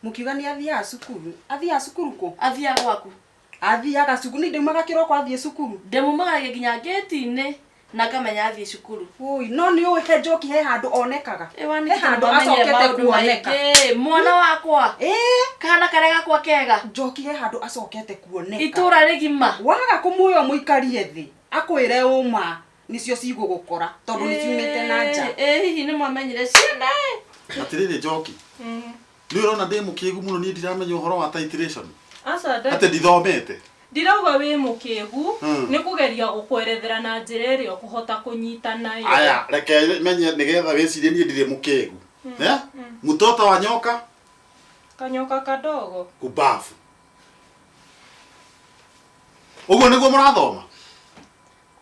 Mũkiuga nĩ athiaga cukuru. Athiaga cukuru kũ? Athiaga gwaku. Athiaga cukuru. Nĩ ndaumaga kĩroko athiĩ cukuru. Ndĩmumagaragia nginya ngĩti-inĩ na ngamenya athiĩ cukuru. Ũi, no nĩ ũĩ he Njoki he handũ onekaga. Ĩ wa He Nikita handũ nĩwamenyire acokete maũndũ kuoneka. maingĩ. Mwana wakwa. Ĩĩ. Kana karĩa gakwa kega. Njoki he handũ acokete kuoneka. Itũra rĩgima. Waga kũmuoya ũmũikarie thĩ, akwĩre ũma nĩcio cigũgũkora tondũ nĩ ciumĩte na nja. Ĩ hihi nĩ mwamenyire ciana ĩ. Atĩrĩrĩ Njoki, nĩ ũrona ndĩ mũkĩgu mũno niĩ ndiramenya ũhoro wa titration. Aca Atĩ ndithomete. Ndirauga wĩ mũkĩgu, nĩ kũgeria gũkwerethera na njĩra ĩrĩa ũkũhota kũnyita nayo. Aya, reke menye nĩgetha wĩcirie niĩ ndirĩ mũkĩgu. Eh? Mtoto wa nyoka Kanyoka kadogo. kubafu. Ũguo nĩguo mũrathoma?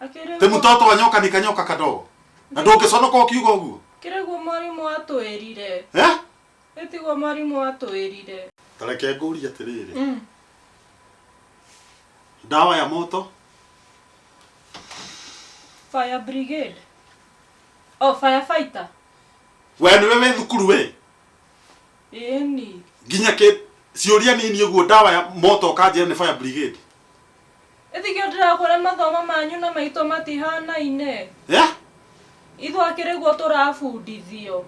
Akĩrĩ Te guo mtoto wa nyoka ni kanyoka kadogo. Na ndũngĩconoka ũkiuga ũguo? kĩrĩ guo mwarimũ atwĩrire. Eh? Ĩ tiguo mwarimũ atwĩrire. Ta reke ngũrie atĩrĩrĩ. Dawa ya moto? Fire brigade. Oh, firefighter. We nĩwe wĩ thukuru we? Ĩni. Nginya kĩ ciũria nini ũguo dawa ya moto ũkanjĩra nĩ fire brigade. Ĩthikio ndĩrakwĩra mathomo manyu na maitũ matihanaine. Eh? Ithuĩ akĩrĩ guo tũrabundithio.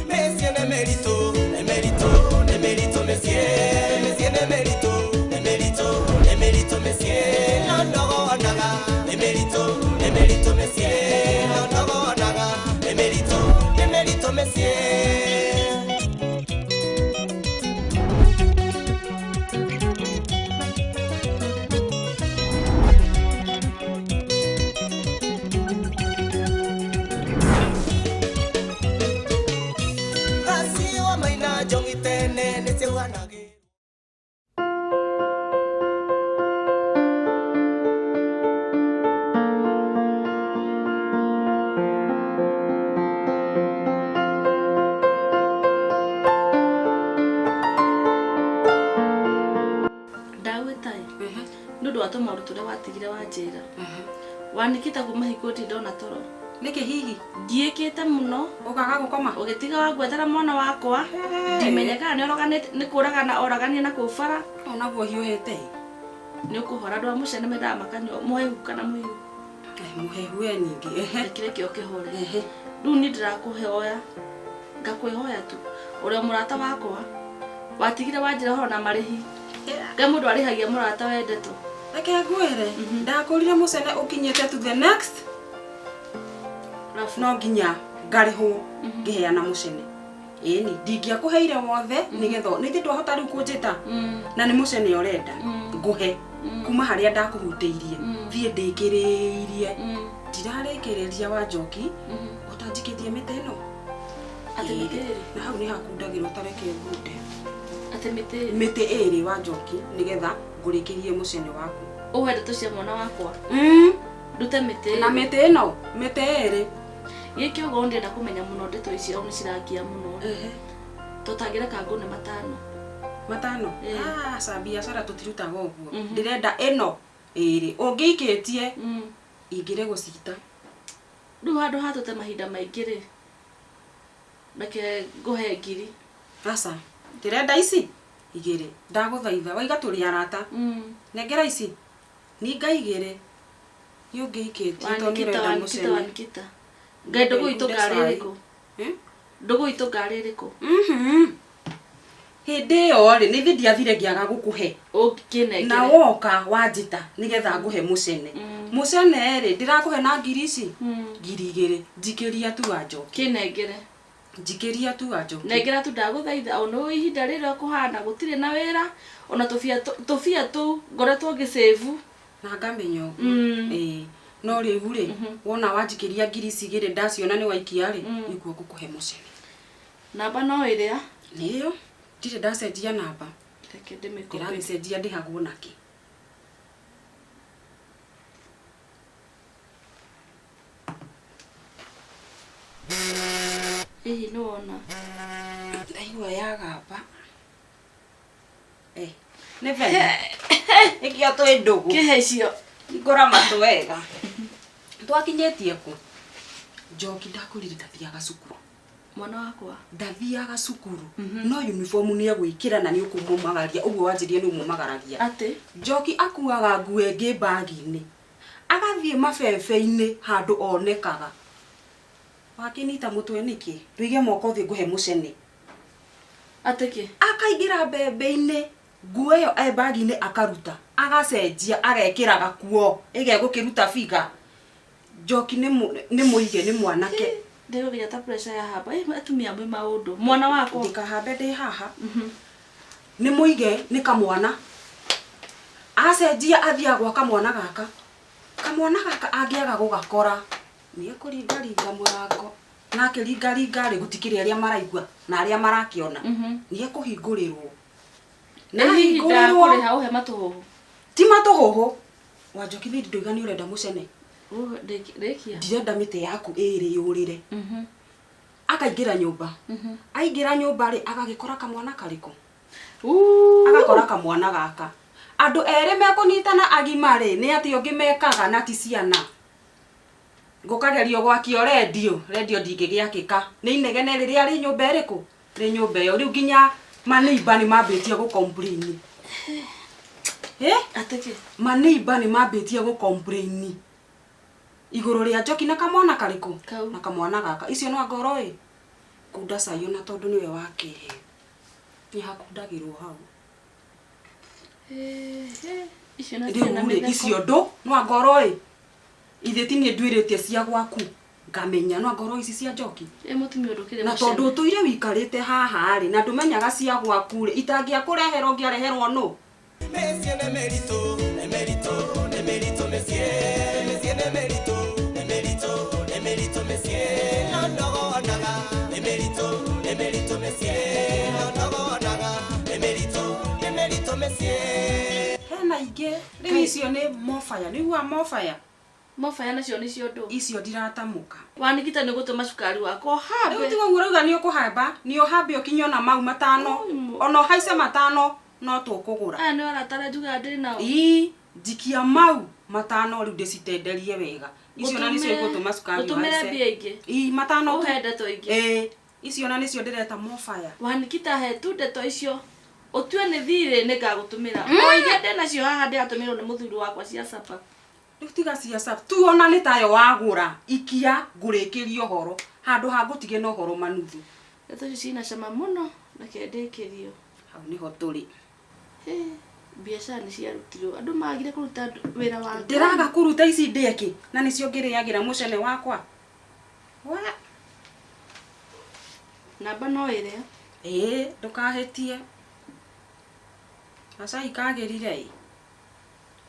Mĩciĩ nĩ mĩritũ, nĩ mĩritũ, nĩ mĩritũ mĩciĩ, mĩciĩ nĩ mĩritũ, nĩ mĩritũ, nĩ mĩritũ mĩciĩ, no ndogonaga. Nĩ mĩritũ, nĩ mĩritũ mĩciĩ, no ndogonaga. Nĩ mĩritũ, nĩ mĩritũ mĩciĩ. Asiwa maina njongi tene nĩciauhanagĩrwo. Ndagwĩta ĩ nĩ ũndũ wa tũmaũndũ tũrĩa watigire wanjĩra. Wanikita kuma hingo ndirĩ ndona toro. Nĩkĩ hihi? Ngiĩkĩte mũno. Ũkaga gũkoma? Ũgĩtiga wangwetera mwana wakwa. Ndimenya kana nĩ oroganĩte nĩ kũragana oragania na kũu bara. Onaguo hiũhĩte ĩ. Nĩ ũkũhora andũ a mũcene mendaga makanyua mũhehu kana mũhiũ. Mũhehu we ningĩ. Ehe. Reke reke ũkĩhore. Rĩu niĩ ndĩrakũhoya ngakwĩhoya tu ũrĩ o mũrata wakwa watigire wanjĩra ũhoro na marĩhi. Ngai mũndũ arĩhagia mũrata wendetwo. Reke ngwĩre, ndakũrire mũcene ũkinyĩte to the next Rabu. no nginya ngarĩhwo ngĩheana mũcene. Ĩni, ndingĩakũheire wothe nĩgetha nĩ ithuĩ twahota rĩu kũnjĩta na nĩ mũcene ũrenda ngũhe kuma harĩa ndakũhutĩirie thiĩ ndĩkĩrĩirie ndirarĩkĩrĩria wa Njoki ũtanjikĩtie mĩtĩ ĩno. Atĩ mĩtĩ ĩrĩ? Na hau nĩ hakundagĩrwo ta reke ngunde. Atĩ mĩtĩ ĩrĩ? Mĩtĩ ĩrĩ wa Njoki nĩgetha ngũrĩkĩrie mũcene waku. Ũhe ndeto cia mwana wakwa. Ndute mĩtĩ ĩrĩ. Na mĩtĩ ĩno, mĩtĩ ĩrĩ. Gĩkĩ ũguo ndĩrenda kũmenya mũno ndeto ici au nĩ cirangia mũno. Tũtangĩreka ngũne matano. Matano? Ĩĩ. Aca biacara tũtirutaga ũguo. Ndĩrenda ĩno ĩrĩ. Ũngĩikĩtie ingĩre gũcita. Rĩu handũ ha tũte mahinda maingĩ rĩ, reke ngũhe ngiri. Aca, ndĩrenda ici igĩrĩ. Ndagũthaitha, waiga tũrĩ arata. Nengera ici. Ninga igĩrĩ. Nĩ ũngĩikĩtie tondũ nĩ Wanikita, ũrenda wanikita, mũcene. wanikita. Ngai ndũgũ itũ ngarĩ ĩrĩkũ? Ndũgũ itũ ngarĩ ĩrĩkũ? Hĩndĩ ĩyo rĩ, nĩ ithe ndiathire ngĩaga gũkũhe. Ũngĩnengere. Na woka wanjĩta nĩgetha ngũhe mũcene. Mũcene rĩ, ndĩrakũhe na ngiri ici? Ngiri igĩrĩ. Njikĩria tu wa Njoki. Kĩnengere. Njikĩria tu wa Njoki. Nengera tu ndagũthaitha ona ũyũ ihinda rĩrĩa kũhana gũtirĩ na wĩra ona tũbia tũbia tũu ngoretwo ngĩsave. Na ngamenya ũguo. Ĩĩ. No rĩu rĩ, wona wanjikĩria ngiri ici igĩrĩ ndaciona nĩ waikia rĩ, nĩguo ngũkũhe mũcene. Namba no ĩrĩa? Nĩyo. Ndirĩ ndacenjia namba. Reke ndĩmĩkopi. Ndĩramĩcenjia ndĩhagwo nakĩ? Hihi nĩ wona? Ndaigua yagamba. Eh, nĩ bene. Nĩkĩo twĩ ndũgũ. Kĩhe icio. Hingũra matũ wega. Twakinyĩtie kũ? Njoki ndakwĩrire ndathiaga cukuru. Mwana wakwa. Ndathiaga cukuru no uniform nĩ egwĩkĩra na nĩ ũkũmumagaria ũguo wanjĩrie nĩ ũmumagaragia. Atĩ Njoki akuaga nguo ĩngĩ mbagi-inĩ agathiĩ mabebe-inĩ handũ onekaga. Wakĩnyita mũtwe nĩkĩ? Ndũige moko thĩ ngũhe mũcene. Atĩ kĩ? Akaingĩra mbembe-inĩ nguo ĩyo e mbagi-inĩ akaruta agacenjia agekĩra gakuo ĩgegũkĩruta biga. Njoki nĩ mũige nĩ mwanake. Ndĩrũgĩa ta pressure ya hamba. Ĩ atumia mwĩ maũndũ. Mwana wakwa. Ndikahambe ndĩ haha. Nĩ mũige nĩ kamwana. Acenjia athiaga gwa kamwana gaka. Kamwana gaka angĩaga gũgakora nĩ ekũringaringa mũrango. Na akĩringaringa rĩ gũtikĩrĩ arĩa maraigua na arĩa marakĩona. Nĩ ekũhingũrĩrwo. Na Na hihi ahingũrĩrwo ndakũrĩha ũhe matũhũhũ. ti matũhũhũ. Wanjoki nĩ ndoiga nĩ ũrenda mũcene. Rĩkia. Ndirenda mĩtĩ yaku ĩrĩ yũrĩre. Akaingĩra nyũmba. Aingĩra nyũmba rĩ agagĩkora kamwana karĩkũ? Agakora kamwana gaka. Andũ erĩ mekũnyitana agima rĩ nĩ atĩ ũngĩ mekaga na ti ciana. Ngũkagerio gwakio rendio, rendio ndingĩgĩakĩka. Nĩ inegene rĩrĩa rĩ nyũmba ĩrĩkũ? Rĩ nyũmba ĩyo. Rĩu nginya maneiba nĩ mambĩtie gũ complain. Atĩ kĩ? Maneiba nĩ mambĩtie gũ complain. Igũrũ rĩa Njoki na kamwana karĩkũ? Kau. Na kamwana gaka. Icio no ngoro ĩ. Kunda cai ona tondũ nĩwe wakĩhe. Nĩ hakundagĩrwo hau. Icio na Rĩu ciana rĩ mĩtheko. icio ndũ no ngoro ĩ. Ithe ti niĩ nduĩrĩtie cia gwaku. Ngamenya no ngoro ici cia Njoki. Ĩ mũtumia ũndũ kĩrĩ Na tondũ ũtũire wikarĩte haha rĩ na ndũmenyaga cia gwaku rĩ itangĩakũreherwo ũngĩareherwo nũ? Mĩciĩ nĩ mĩritũ, nĩ mĩritũ, nĩ mĩritũ mĩciĩ. Mĩciĩ nĩ mĩritũ, nĩ mĩritũ, nĩ mĩritũ mĩciĩ. No ndogonaga, nĩ mĩritũ, nĩ mĩritũ mĩciĩ. No ndogonaga, nĩ mĩritũ, nĩ mĩritũ mĩciĩ. Hena ingĩ rĩu icio nĩ mobaya nĩ iguaga mobaya. Mobaya nacio nĩcio ndũ. Icio ndiratamũka. Wanikita nĩ gũtũma cukari wakwa Rĩu ũhambe. tiga ũguo ũrauga nĩ ũkũhamba nĩ ũhambe ũkinye ona mau matano ona ũhaice matano no tũkũgũra. Aya nĩ arata arĩa njugaga ndĩ nao. Ii njikia mau matano rĩu ndĩcitenderie wega. Icio na nĩcio igũtũma cukari Gũtũmĩre ũhaice. mbia ingĩ. Ii matano tu. Ũhe ndeto ingĩ. Ĩĩ icio na nĩcio ndĩreta mobaya. Wanikita he tu ndeto icio. Ũtue nĩ thirĩ nĩ ngagũtũmĩra. O iria ndĩ nacio haha ndĩratũmĩrwo nĩ mũthuri wakwa cia capa. Rĩu tiga cia capa tu ona nĩ tayo wagũra ikia ngũrĩkĩrie ũhoro handũ ha ngũtige na ũhoro manuthu. Ndeto icio cina cama mũno reke ndĩkĩrio. Hau nĩho tũrĩ. Biacara nĩ ciarutirwo. Andũ magire kũruta wĩra wa Ngai. Ndĩraga kũruta ici ndĩe na nĩcio ngĩrĩagĩra mũcene wakwa. Wa Namba no ĩrĩa. Ĩĩ ndũkahĩtie. Gacai kagĩrire ĩ.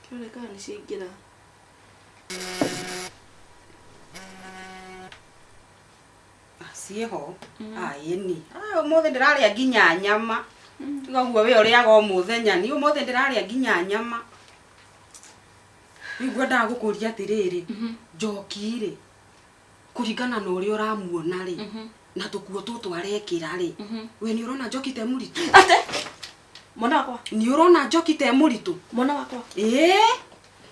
Kĩũria kana nĩ ciaingĩra. Ciĩho. Ĩni. Ũmũthĩ ndĩrarĩa nginya nyama. Tiga ũguo we ũrĩaga o mũthenya. Niĩ ũmũthĩ ndĩrarĩa nginya nyama. Rĩu ngwendaga gũkũria atĩrĩrĩ, Njoki rĩ, kũringana na ũrĩa ũramuona rĩ, na tũkuo tũtũ arekĩra rĩ, we nĩ ũrona Njoki te mũritũ? Ate! Mwana wakwa. Nĩ ũrona Njoki te mũritũ? Mwana wakwa. Ĩĩ.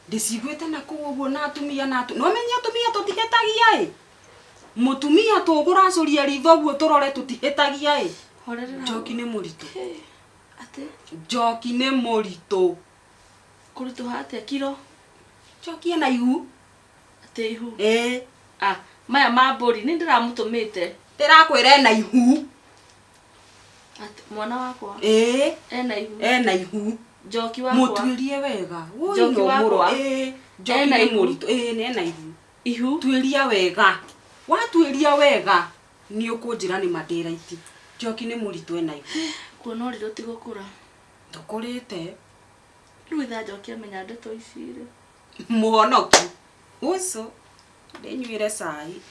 Ndĩciguĩte na kũu ũguo na atumia na no menye atumia tũtihĩtagia ĩ. Mũtumia tũgũracũria ritho ũguo tũrore tũtihĩtagia ĩ. Horerera. Njoki nĩ mũritũ. Ate? Njoki nĩ mũritũ. Kũritũha atĩa kiro? Njoki ena ihu. Atĩ ihu. Ĩĩ. Ah, maya ma mbũri nĩ ndĩramũtũmĩte. Ndĩrakwĩra ena ihu. Atĩ mwana wakwa. Ĩĩ. Ena ihu. Ena ihu. Njoki wakwa. Mũtuĩrie wega. Woi Njoki no mũro. wakwa. Ĩĩ. Njoki Ena nĩ ihu. mũritũ. Ĩĩ nĩ ena ihu. Ihu. Tuĩria wega. Watuĩria wega nĩ ũkũnjĩra nĩ ma ndĩ raiti. Njoki nĩ mũritũ ena ihu. Kuona ũrĩrĩ ũtigũkũra. Ndũkũrĩte. Rĩu ithaa Njoki amenya ndeto ici rĩ. Mũhonoki. Ũco. Ndĩnyuĩre cai.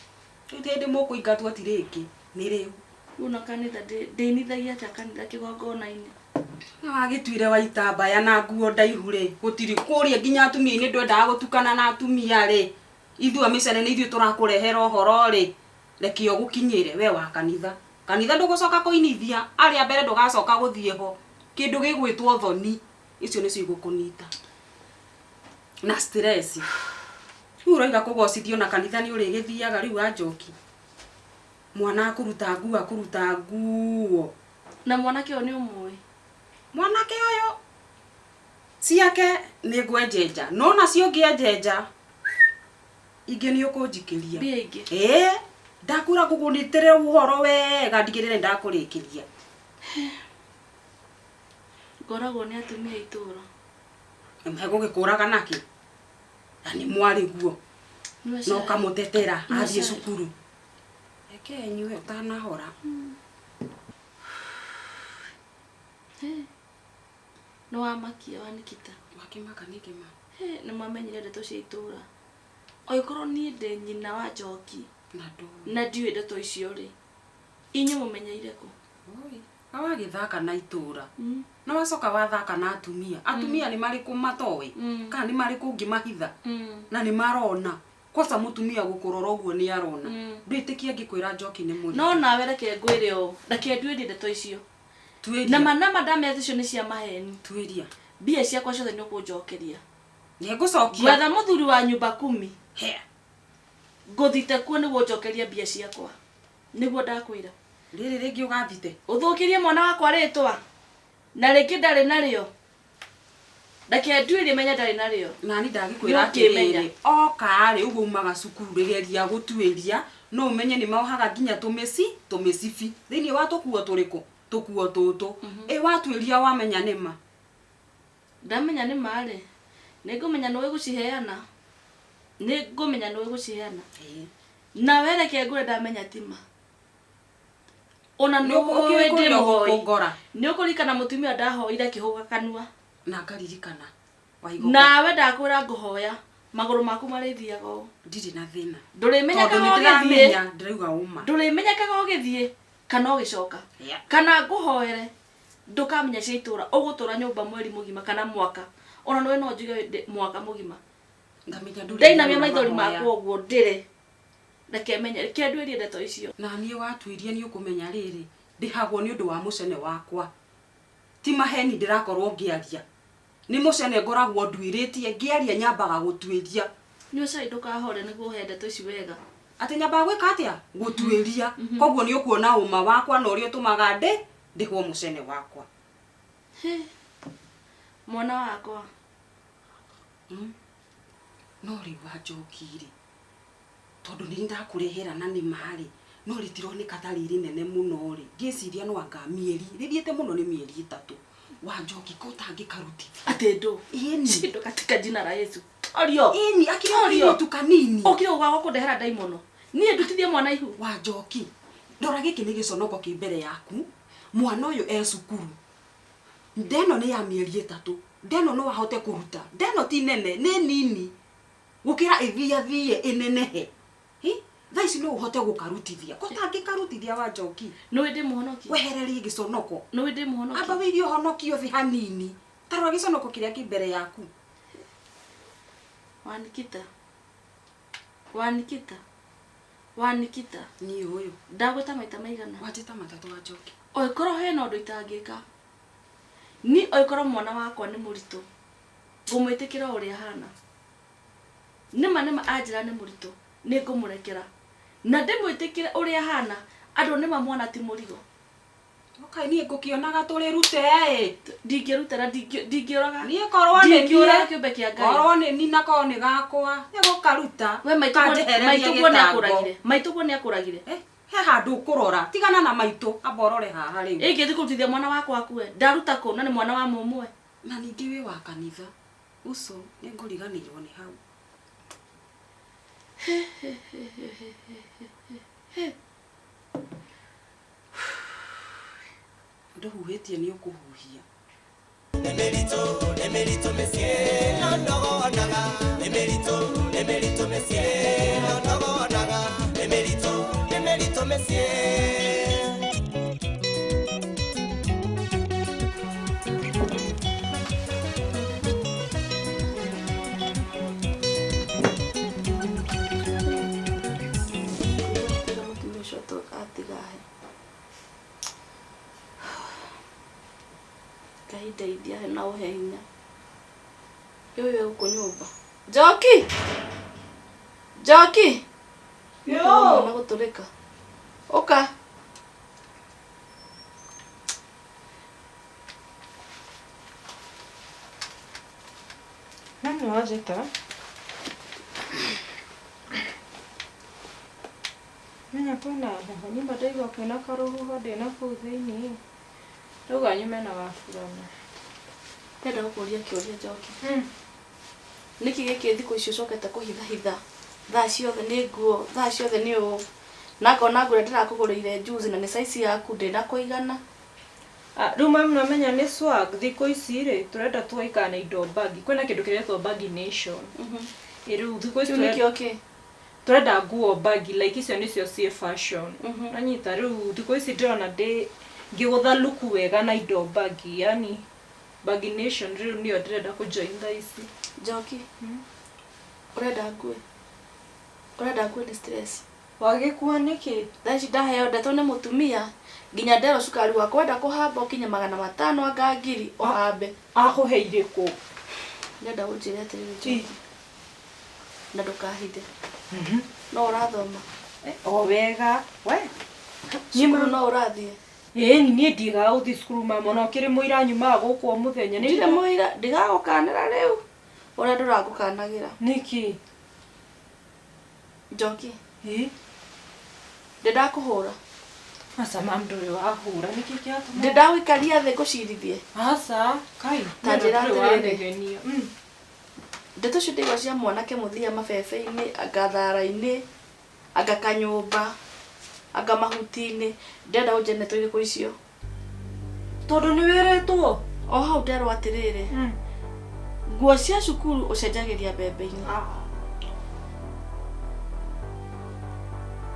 Rĩu hĩndĩ mũkũingatwo ti rĩngĩ. Nĩ rĩu. Rĩu na kanitha ndĩinithagia atĩa kanitha kĩgongona-inĩ. Na wagĩtuire wa itambaya na nguo ndaihu rĩ, gũtirĩ kũrĩa nginya atumia-inĩ ndwendaga gũtukana na atumia rĩ. Ithuĩ a mĩcene nĩ ithuĩ tũrakũrehera ũhoro rĩ. Reke ũgũkinyĩre we wa kanitha. Kanitha ndũgũcoka kũinithia, arĩa mbere ndũgacoka gũthiĩ ho. Kĩndũ gĩgwĩtwo thoni, icio nĩcio igũkũnyita. Na stress. Rĩu ũroiga kũgocithio na kanitha nĩ ũrĩgĩthiaga rĩu wa Njoki. Mwana akũruta nguo akũruta nguo. Na mwanake ũyũ nĩ ũmũĩ? Mwanake ũyũ ciake nĩ ngwenjenja no nacio ngĩenjenja ingĩ nĩ ũkũnjikĩria. Mbia ingĩ. Ĩĩ ndakwĩra ngũkũnyitĩrĩre ũhoro wega ndigĩrĩre ndakũrĩkĩria. Ngoragwo nĩ atumia a itũũra. Megũgĩkũraga nakĩ? Na nĩ mwarĩ guo. Nyua Na cai. ũkamũtetera Nyua athiĩ cai. cukuru. Reke nyue ũtanahora. Nĩ wamakia wa Nikita. Wakĩmaka nĩkĩ ma? Nĩ mwamenyire ndeto cia itũũra. Angĩkorwo niĩ ndĩ nyina wa Njoki Na ndũĩ. na ndiũĩ ndeto icio rĩ, inyuĩ mũmenyeire kũ? Oi, wagĩthaka na itũũra. Na wacoka wathaka na atumia. Atumia nĩ marĩkũ matoĩ? Kana nĩ marĩkũ ũngĩmahitha? Na nĩ marona. Kwanza mũtumia gũkũrora ũguo nĩ arona. Ndwĩtĩkie ngĩkwĩra Njoki nĩ mũritũ. No nawe reke ngwĩre ũũ, reke nduĩrie ndeto icio. Tuĩria. Na ma ndamenya icio nĩ cia maheni. Tuĩria. Mbia ciakwa ciothe nĩ ũkũnjokeria. Nĩ ngũcokia. Gwetha mũthuri wa nyũmba kumi. He. Ngũthite kuo nĩguo njokerie mbia ciakwa. Nĩguo ndakwĩra. Rĩrĩ rĩngĩ ũgathite. Ũthũkĩrie mwana wakwa rĩtwa. Na rĩngĩ ndarĩ narĩo. Reke nduĩrie menye ndarĩ narĩo. Nani ndagĩkwĩra Nĩũkĩmenya. atĩrĩrĩ, oka rĩ ũguo umaga cukuru rĩgeria gũtuĩria no ũmenye nĩ mohaga nginya tũmĩcibi thĩinĩ wa tũkuo tũrĩkũ tũkuo tũtũ. Ĩ watuĩria wamenya nĩ ma. Ndamenya nĩ ma rĩ, nĩ ngũmenya nĩũĩ gũciheana. Nĩ ngũmenya nĩũĩ gũciheana. Nawe reke ngwĩre ndamenya ti ma. Ona Nĩ nĩũĩ ndĩ ũkĩũria mũhoi. gũkũngora. Nĩ ũkũririkana mũtumia ndahoire akĩhũga kanua. Na ngaririkana. Waigua. Nawe ndakwĩra ngũhoya magũrũ maku marĩthiaga ũũ. Ndirĩ na thĩna. Ndũrĩmenyekaga Tondũ nĩ ũgĩthiĩ. ndĩramenya ndĩrauga ũma. Ndũrĩmenyekaga ũgĩthiĩ kana ũgĩcoka. Kana ngũhoere ndũkamenya cia itũũra ũgũtũra nyũmba mweri mũgima kana mwaka. Ona nĩwe no njuge mwaka mũgima. Ngamenya ndũrĩ Ndainamia na maithori mahoya. makwa ũguo ndĩre. Reke menye, reke nduĩrie ndeto icio. Na niĩ watuĩria nĩ ũkũmenya rĩrĩ ndĩhagwo nĩ ũndũ wa mũcene wakwa. Ti maheni ndĩrakorwo ngĩaria. Nĩ mũcene ngoragwo nduĩrĩtie ngĩaria nyambaga gũtuĩria. Nyua cai ndũkahore nĩguo ũhe ndeto ici wega. Atĩ nyambaga gwĩka atĩa? Gũtuĩria. Koguo nĩ ũkuona ũma wakwa na ũrĩa ũtũmaga ndĩhwo mũcene wakwa. Mwana wakwa. No rĩu wa Njoki rĩ, tondũ nĩ ndakũrehera na nĩ ma rĩ, no rĩtironeka ta rĩ rĩnene mũno rĩ, ngĩciria no anga mĩeri, rĩthiĩte mũno nĩ mĩeri 3. Wa Njoki ko ũtangĩkarutithia? Atĩ ndũ? Ĩni. Shindũ katika jina la Yesu. Orio. Ĩni, akĩrĩ Orio. kairĩtu kanini. Ũkire ũgaga kũndehera ndaimono. Niĩ ndutithie mwana ihu. Wa Njoki, ndora gĩkĩ nĩ gĩconoko kĩ mbere yaku. Mwana ũyũ e cukuru. Ndeno nĩ ya mĩeri 3. Ndeno no ahote kũruta. Ndeno ti nene, nĩ nini. Gũkĩra ĩthiathie ĩnenehe. Hi? Thaa ici no ũhote gũkarutithia. Ko ũtangĩkarutithia wa Njoki? Nĩũĩ ndĩ mũhonoki? Wehererie gĩconoko. Nĩũĩ ndĩ mũhonoki? Amba wĩirie ũhonokio thĩ hanini. Ta rora gĩconoko kĩrĩa kĩ mbere yaku. Wa Nikita. Wa Nikita. Wa Nikita. Niĩ ũyũ. Ndagwĩta maita maigana? Wanjĩta matatũ wa Njoki. Oikorwo hena ũndũ itangĩka. Niĩ oikorwo mwana wakwa nĩ mũritũ, ngũmwĩtĩkĩra o ũrĩa ahana. Nĩma nĩma anjĩra nĩ mũritũ, nĩ ngũmũrekera. Na ndĩmwĩtĩkĩre ũrĩa ahana, andũ nĩma mwana ti mũrigo. Okai niĩ ngũkĩonaga tũrĩrute ĩ. Ndingĩruta na ndingĩũraga. Niĩ korwo nĩ Ndingĩũraga niĩ. kĩũmbe kĩa Ngai. Korwo nĩ niĩ na korwo nĩ gakwa, nĩ gũkaruta. We Kanjehereria maitũguo nĩ gĩtango. akũragire. Maitũguo nĩ akũragire. He handũ ũkũrora, tigana na maitũ, amba ũrore haha rĩu. Ĩngĩthiĩ kũrutithia mwana wakwa akue, ndaruta kũ na nĩ mwana wa mũmwe. Na ningĩ wĩ wa kanitha, uco nĩ ngũriganĩirwo nĩ hau. Ndũhuhĩtie nĩ ũkũhuhia. Nĩ mĩritũ, nĩ mĩritũ mĩciĩ, no ndogonaga. Nĩ mĩritũ, nĩ mĩritũ mĩciĩ, no ndogonaga. Nĩ mĩritũ, nĩ mĩritũ mĩciĩ. Mũtumia ũcio atigahe. Ngai ndeithia na ũhe hinya. Ũyũ egũkũ nyũmba. Njoki! Njoki! Yo! Mwana gũtũrĩka. Ũka. Nĩ wanjĩta. Menya kwĩna heho nyumba ndaigua kwĩna karũhuho ndĩna kũu thĩiniĩ. Ndauga nyume na gaburana. Ndĩrenda gũkũria kĩũria Njoki. Nĩkĩ gĩkĩ thikũ ici ũcokete kũhithahitha thaa ciothe nĩ nguo, thaa ciothe nĩ ũũ. Na ngona nguo ĩrĩa ndĩrakũgũrĩire juzi na nĩ size yaku ndĩnakũigana. Ah, rĩu mami nĩwamenya nĩ swag thikũ ici rĩ tũrenda tũgaikara na indo baggy. Kwĩna kĩndũ kĩretwo baggy nation. Ĩ rĩu thikũ ici Kĩu nĩkĩo kĩ? Tũrenda nguo baggy like icio nĩcio ciĩ fashion. Nanyita rĩu thikũ ici ndĩrona ndĩ ngĩgũtha luku wega na indo baggy yani baggy nation rĩu nĩyo ndĩrenda kũ join thaa ici. Njoki, ũrenda ngue? Ũrenda ngue nĩ stress? Wagĩkua nĩkĩ? Thaa ici ndaheo ndeto nĩ mũtumia nginya nderwo cukari wakwa wenda kũhamba ũkinye 500 anga 1000 ũhambe. Akũhe irĩkũ? Ndĩrenda ũnjĩre atĩrĩrĩ Njoki, na ndũkahithe. No ũrathoma? O wega. We. Cukuru no ũrathiĩ? Ĩni niĩ ndigaga gũthiĩ cukuru mama ona ũkĩrĩ mũira nyumaga gũkũ o mũthenya. Ndirĩ mũira, ndigagũkanĩra rĩu ũrĩa ndũrangũkanagĩra. Nĩkĩ? Njoki. Ĩ? Ndĩ ndakũhũra? Aca mam ndũrĩ wahũra nĩkĩ kĩratũma? Ndĩ ndagũikaria thĩ ngũcirithie? Aca, kai. Ta njĩra Ndũrĩ atĩrĩrĩ. wanegenia. Ndeto icio ndaigua cia mwanake mũthia mabebe-inĩ, anga thara-inĩ, anga kanyũmba, anga mahuti-inĩ, ndĩrenda ũnjĩre ndeto irĩkũ icio. Tondũ nĩ wĩrĩtwo? O hau nderwo atĩrĩrĩ, nguo cia cukuru ũcenjagĩria mbembe-inĩ.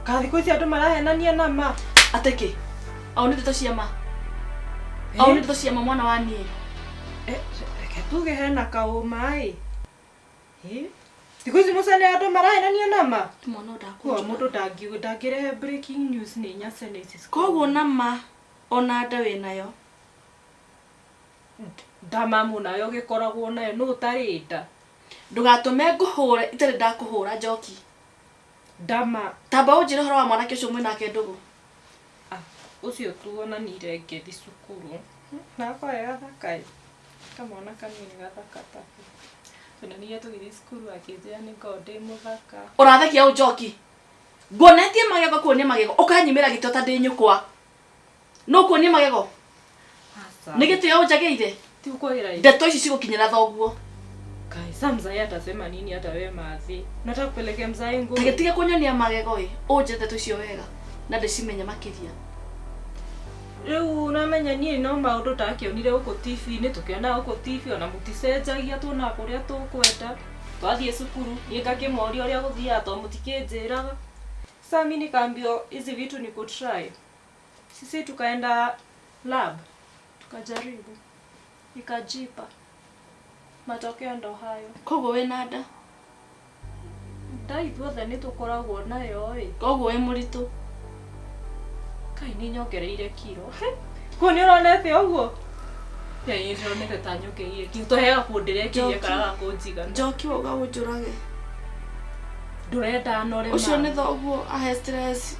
Ka thikũ ici andũ marahenania na ma? Atĩ kĩ? Au nĩ ndeto cia ma? Au nĩ ndeto cia ma mwana wa niĩ? Reke tuge hena kaũma ĩ. Thikũ ici mũcene andũ marahenania na ma? Mwana Kwa mũndũ ndangĩrehe breaking news nĩ nyacene ici. Koguo na ma ona nda wĩnayo? Nda mamu nayo gĩkoragwo nayo nũ ũtarĩ nda? Ndũgatũme ngũhũre itarĩ ndakũhũra Njoki. Ndama. Tamba ũnjĩre ũhoro wa mwanake ũcio mwĩnake ndũgũ. Ũcio tuonanire ngĩthiĩ cukuru. Nako e gathaka ĩ. Kamwana kanini gathaka take. Tuonanire tũgĩthiĩ cukuru akĩnjĩra nĩ ngoragwo ndĩ mũthaka. Ũrathekia ũ Njoki? Nguonetie magego kuonia magego ũkanyimĩra gĩtĩo ta ndĩ nyũkwa. Nũ kuonia magego? Nĩ gĩtĩo ũnjagĩire? Ti ũkwagĩra Ndeto ici cigũkinyĩra thoguo. Kai, sa mzae atasema nini hata we mathi? Nataka kupelekea mzae nguo. Ta gĩtige kũnyonia magego ĩ, ũnjĩre ndeto icio wega na ndĩcimenye makĩria. Rĩu ũramenya niĩ no maũndũ ndakĩonire gũkũ TV-inĩ, tũkĩona gũkũ TV ona mũticenjagia tuonaga kũrĩa tũkwenda. Twathiĩ cukuru, niĩ ngakĩmoria ũrĩa gũthiaga tondũ mũtikĩnjĩraga. Sasa mimi nikaambiwa hizi vitu ni kutry. Sisi tukaenda lab, tukajaribu. Ikajipa. Matokeo ndo hayo. Koguo wĩna nda? Nda ithuothe nĩ tũkoragwo nayo ĩ. Koguo wĩ mũritũ? Kai nĩ nyongereire kiro. Kuo nĩ ũronete ũguo? Ya nĩ ndĩronete ta nyongereire kiro. Tũheaga kũndĩrekeria karaga kũnjigana. Njoki wauga ũnjũrage. Ndũrenda nore Ũcio nĩ thoguo ahe stress.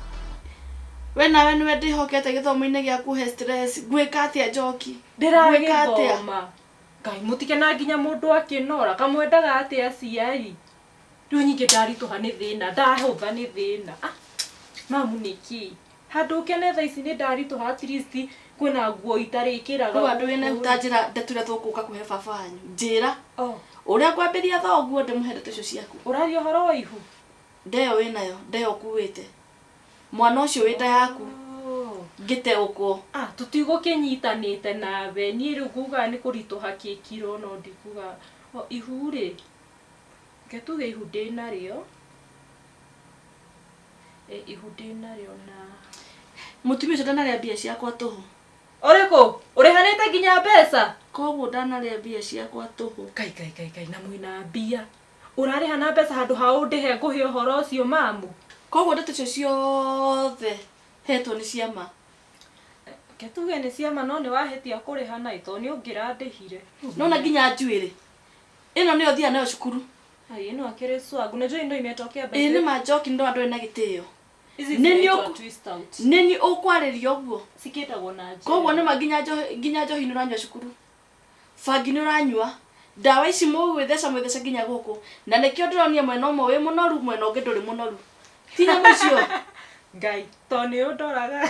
We nawe nĩwe ndĩhokete gĩthomo-inĩ gĩaku he stress. Ngwĩka atĩa Njoki? Ngwĩka atĩa? Ndĩragĩthoma. Ngai mũtikena nginya mũndũ akĩnora kamwendaga atĩa aciari. Rĩu nyingĩ ndaritũha nĩ thĩna, ndahũtha nĩ thĩna. Ah, mamu nĩkĩ? Handũ ũkene thaa ici nĩ ndaritũha at least kwĩna nguo itarĩkĩraga. Rĩu andũ wĩna ihu ta njĩra ndeto iria tũgũka kũhe baba wanyu. Njĩra. Ũrĩa ngwambĩria thoguo ndĩmũhe ndeto icio ciaku. Ũraria ũhoro wa ihu? Ndeyo wĩnayo, ndeyo ũkuĩte. Mwana ũcio wĩ nda yaku. Ngĩte ũkwo. Ah, tũtigũkĩnyitanĩte nawe. Niĩ rĩu ngugaga nĩ kũritũha kĩkiro no ndikuga. O ihu rĩ, reke tuge ihu ndĩnarĩo. Ihu ndĩnarĩo na Mũtumia ũcio ndanarĩa mbia ciakwa tũhũ. Ũrĩkũ? Ũrĩhanĩte nginya mbeca? Koguo ndanarĩa mbia ciakwa tũhũ. Kai kai kai kai na mwĩna mbia. Ũrarĩha na mbeca handũ ha ũndĩhe ngũhe ũhoro ũcio mamu. Koguo ndeto icio ciothe hetwo nĩ cia ma. Reke tuge nĩ cia ma no nĩ wahĩtia kũrĩha na tondũ nĩ ũngĩrandĩhire. Nona nginya njuĩrĩ. Ĩno nĩyo thiaga nayo cukuru. Ai, ĩno akĩrĩ swag. Unajua ndo imetokea by Ĩĩ the nĩ ma Njoki nĩ ndona ndũrĩ na gĩtĩo. Hizi Nĩ niĩ zinaitwa ũkũ twist out. Nĩ niĩ ũkwarĩria ũguo. Cikĩtagwo na njĩra. Koguo nĩ ma nginya njohi nĩ ũranyua cukuru. Bangi nĩ ũranyua. Ndawa ici mũgwĩtheca mwĩtheca nginya gũkũ. Na nĩkĩo ndĩronia mwena ũmwe wĩ mũnoru, mwena ũngĩ ndũrĩ mũnoru. Ti nyamũ icio. Ngai to nĩ ũndoraga.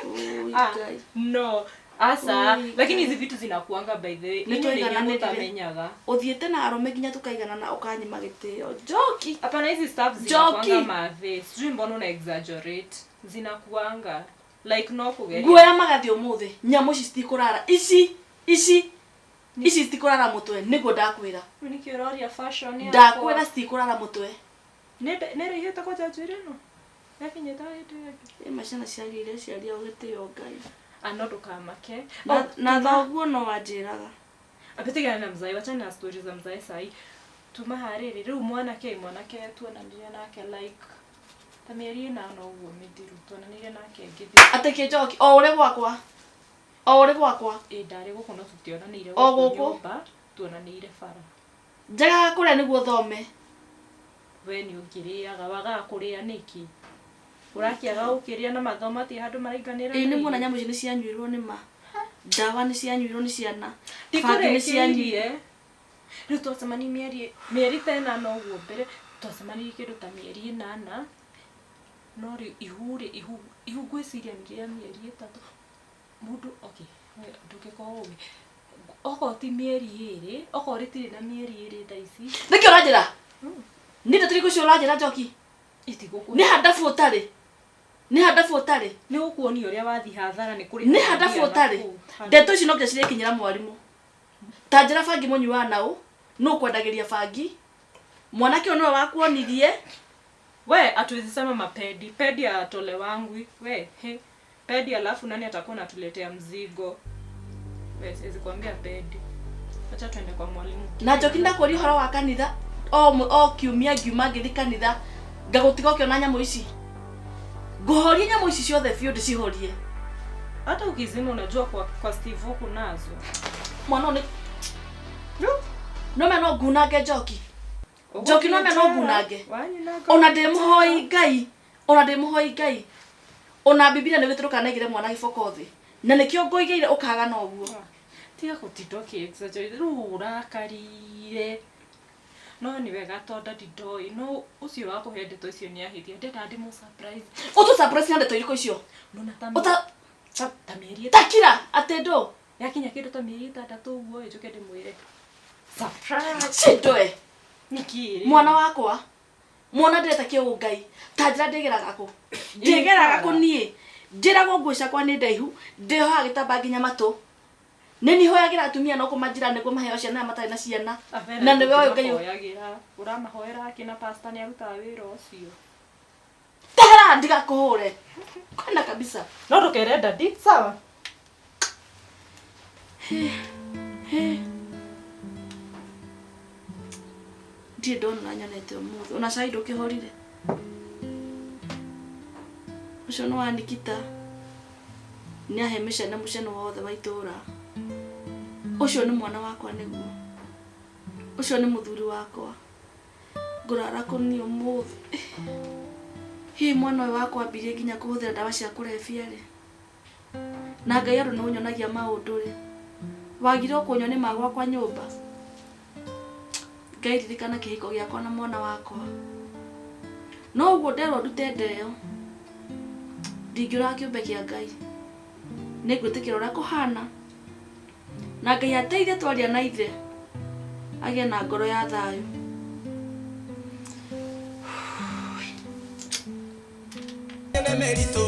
Ui, Ah, Ngai. no asa Ui, lakini hizi vitu zinakuanga by the way Nĩ Inyi nĩ twaigananĩrire. mũtamenyaga. Ũthiĩte na arũme nginya tũkaiganana ũkanyima gĩtĩo. Njoki. Hapana, hizi stuff Joki. zinakuanga mathe, sijui mbona una exaggerate, zinakuanga like no kugeria. Nguoya magathi ũmũthĩ, nyamũ ici citikũrara. Ici, ici, ici citikũrara mũtwe, nĩguo ndakwĩra. Nĩkĩ ũroria fashion yakwa? Ndakwĩra citikũrara mũtwe. Nĩrĩihĩte kwanja njuĩrĩ ĩno yakinyĩte hĩndĩ ĩngĩ. Ĩ ma ciana ciagĩrĩire aciari ao gĩtĩo Ngai. Ano ndũkamake. Na thoguo no wanjĩraga. Apetigana na mzai, wachana na stori za mzai sahi. Tuma harĩrĩ rĩu mwanake mwanake tuonanire nake like ta mĩeri ĩnana ũguo mĩthiru, tuonanire nake ngĩthiĩ. Atĩ kĩ Njoki, o ũrĩ gwakwa. O ũrĩ gwakwa. Ĩ ndarĩ gũkũ no tũtionanĩire O gũkũ gũkũ? nyũmba, tuonanĩire bara. Njagaga kũrĩa nĩguo thome. We nĩ ũngĩrĩaga, wagaga kũrĩa nĩkĩ? Ũrakĩaga gũkĩrĩa na mathomo atĩ handũ marainganĩra Ĩ na nĩ muona irio? nyamũ ici nĩ cianyuirwo nĩ ma. Ndawa nĩ cianyuirwo nĩ ciana. Bangi nĩ cianyuirwo. Ndikũrĩkĩirie. Rĩu twacemania mĩeri mĩeri ta ĩnana ũguo mbere, twacemanirie kĩndũ ta mĩeri ĩnana, no rĩu ihu rĩ, ihu ihu ngwĩciria nĩ rĩa mĩeri ĩtatũ. Mũndũ okay, we ndũngĩkorwo ũĩ. Okorwo ti mĩeri ĩrĩ, okorwo rĩtirĩ na mĩeri ĩrĩ thaa ici, Nĩkĩ ũranjĩra? Nĩ ndeto irĩkũ icio ũranjĩra Njoki? itigũkũ Nĩ handabu ũtarĩ. Nĩ handabu ũtarĩ. nĩ gũkuonia ũrĩa wathiĩ hathara nĩ kũrĩ Nĩ handabu ũtarĩ. Ndeto ici no nginya cirĩkinyĩra mwarimũ. Ta njĩra bangi mũnyuaga naũ, nũ ũkwendagĩria bangi? Mwanake ũyũ nĩwe wakuonirie. We hatuwezi sema mapedi pedi atolewangwi we he pedi, alafu nani atakuwa anatuletea mzigo? We siwezi kuambia pedi, acha tuende kwa mwalimu. Na Njoki ndakũria ũhoro wa kanitha o o kiumia ngiuma ngĩthiĩ kanitha ngagũtiga ũkĩona nyamũ ici. Ngũhorie nyamũ ici ciothe biũ ndĩcihorie. Hata ukizima unajua kwa Steve kunazo. Mwana ũyũ nĩ no mea no ngunange Njoki. Njoki no mea no ngunange. Ona ndĩ mũhoi Ngai, ona ndĩ mũhoi Ngai. Ona Bibilia nĩ gĩtũrũka naigĩre mwana gĩboko thĩ. Na nĩkĩo ngũigĩire ũkagana ũguo. Tiga gũtinda ũkĩ-exaggerate rĩu ũrakarire. No nĩ wega tondũ ndadi ndoĩ, no ũcio wa kũhe ndeto icio nĩ ahĩtia, ndenda ndĩmũ surprise. Ũtũ surprise na ndeto irĩkũ icio? Nona ta Ũta ta mĩeri takira atĩ ndũ. yakinya kĩndũ ta mĩeri ĩtandatũ ũguo ĩ njũke ndĩmwĩre surprise. Cindoe. Nĩkĩ rĩ? Mwana wakwa. Mwana ndĩreta kĩũ Ngai. Ta njĩra ndĩgeraga kũ? Ndĩgeraga kũ niĩ? Njĩragwo nguo ciakwa nĩ ndaihu, ndĩhoaga gĩtambaya nginya matũ. Nĩ niĩ hoyagĩra atumia no kũmanjĩra nĩguo maheo ciana aya matarĩ na ciana. Abena Na nĩwe ũyũ Ngai. ũngĩmahoyagĩra, ũramahoera akĩ na pastor nĩ arutaga wĩra ũcio. Tehera ndigakũhũre. Kwenda kabisa. No ndũkere dadi, sawa? Ndirĩ ndona ũrĩa nyonete ũmũthĩ. Ona cai ndũkĩhorire. Ũcio nĩ wa Nikita. Nĩ ahe mĩcene mũcene wothe wa itũũra. Ũcio nĩ mwana wakwa nĩguo. Ũcio nĩ mũthuri wakwa. Ngũrara kũ niĩ ũmũthĩ. Hihi mwana ũyũ wakwa ambirie nginya kũhũthĩra ndawa cia kũrebia rĩ? Na Ngai andũ nĩ ũnyonagia maũndũ rĩ? Wagire ũkũnyua nĩ ma gwakwa nyũmba? Ngai ririkana kĩhiko gĩakwa na mwana wakwa. No ũguo nderwo ndute ndeo. Ndingĩũraga kĩũmbe kĩa Ngai. Nĩ ngwĩtĩkĩra ũrĩa kũhana. Na Ngai ateithie twaria na ithe. Agĩe na ngoro ya thayũ. Nĩ mĩritũ,